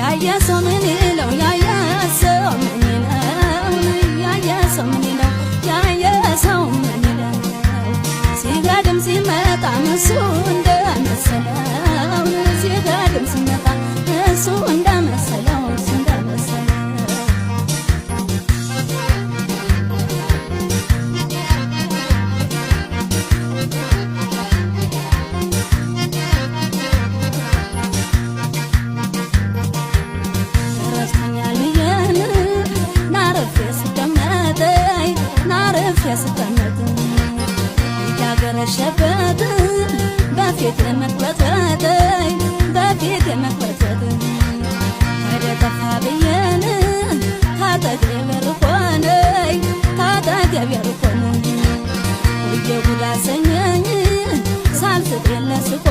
ያየ ሰው ምን ይለው፣ ያየ ሰው ምን ይለው፣ ያየ ሰው ምን ይለው፣ ያየ ሰው ምን ይለው? ሲገድም ሲመጣ እሱ እንደመሰለው፣ ሲገድም ሲመጣ እሱ እንደመሰለው፣ እሱ እንደመሰለው። ረስቶኛል ብዬን ናርፌ ስቀመጥ፣ ናርፌ ስቀመጥ እያገረሸበት በፊት መቅበጥበጥ፣ በፊት መቅበጥበጥ ወደ ጠፋ ብዬን ካጠገቤ ርቆን፣ ካጠገቤ ርቆን ውዬ ጉድ አሰኘኝ ሳልስት የለስቆ።